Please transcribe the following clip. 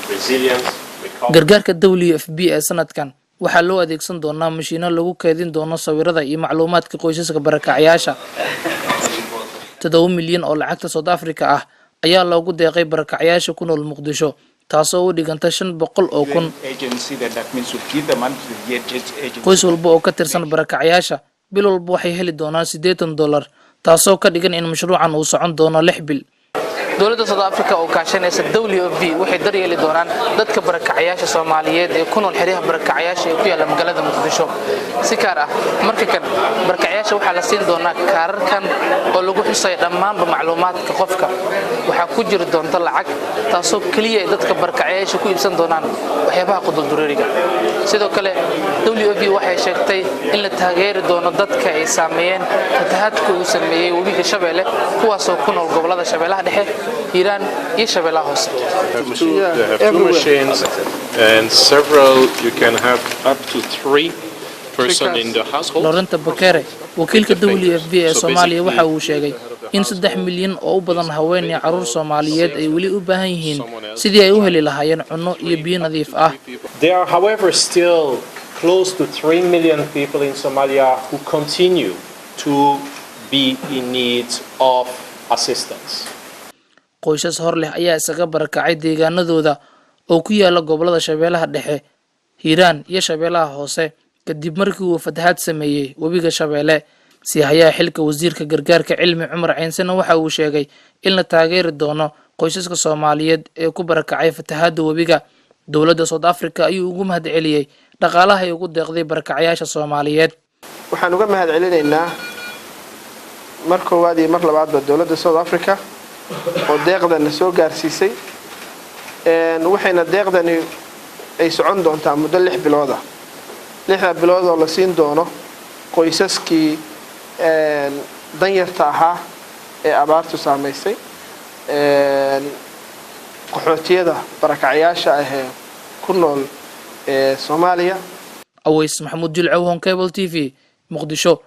Resilience, recovery. Gargaarka WFP ee sanadkan waxaa loo adeegsan doonaa mashiino lagu keedin doono sawirada iyo macluumaadka qoysaska barakacyaasha. 7 milyan oo lacagta South Africa ah ayaa loogu deeqay barakacyaasha ku nool Muqdisho, taasoo u dhiganta 500,000. Qoys walba oo ka tirsan barakacyaasha bil walba waxay heli doonaan $80, taasoo ka dhigan in mashruucan uu socon doono 6 bil. Dowladda South Africa oo kaashanaysa WFP waxay daryeeli doonaan dadka barakacyaasha Soomaaliyeed ee ku nool xeryaha barakacyaasha ee ku yaalla magaalada Muqdisho. Si gaar ah marka kan barakacyaasha waxaa la siin doonaa kaararkan oo lagu xusay dhammaanba macluumaadka qofka. Waxaa ku jiri doonta lacag, taasoo keliya ay dadka barakacyaasha ku iibsan doonaan waxyaabaha qutul-daruuriga. Sidoo kale WFP waxay sheegtay in la taageeri doono dadka ay saameeyeen fatahaadka uu sameeyey webiga Shabeelle, kuwaasoo ku nool gobolada Shabeellaha Dhexe, Hiiraan iyo Shabeellaha Hoose. They have two machines and several, you can have up to three person in the household. Laurent Bakere, wakiilka WFP ee Soomaaliya, waxa uu sheegay in 3 milyan oo u badan haween iyo carruur Soomaaliyeed ay weli u baahan yihiin sidii ay u heli lahaayeen cunno iyo biyo nadiif ah. There are, however, still close to 3 million people in Somalia who continue to be in need of assistance. Qoysas hor leh ayaa isaga barakacay deegaanadooda oo ku yaala gobolada Shabeellaha Dhexe, Hiiraan iyo Shabeellaha Hoose kadib markii uu fatahaad sameeyey webiga Shabeelle. Siihayaha xilka wasiirka gargaarka, Cilmi Cumar Ceynsena, waxa uu sheegay in la taageeri doono qoysaska Soomaaliyeed ee ku barakacay fatahaadda webiga. Dowladda South Africa ayuu ugu mahad celiyey dhaqaalaha ay ugu deeqday barakacyaasha Soomaaliyeed. Waxaan uga mahad celinaynaa mar koowaad iyo mar labaadba dowladda South Africa oo deeqdana soo gaarsiisay. Waxayna deeqdani ay socon doontaa muddo 6 bilood ah, 6da bilood oo la siin doono qoysaskii danyarta ahaa ee abaartu saamaysay, qaxootiyada barakacyaasha ah ee ku nool ee Soomaaliya. Aweys Maxamuud Jilcow, Horn Cable TV, Muqdisho.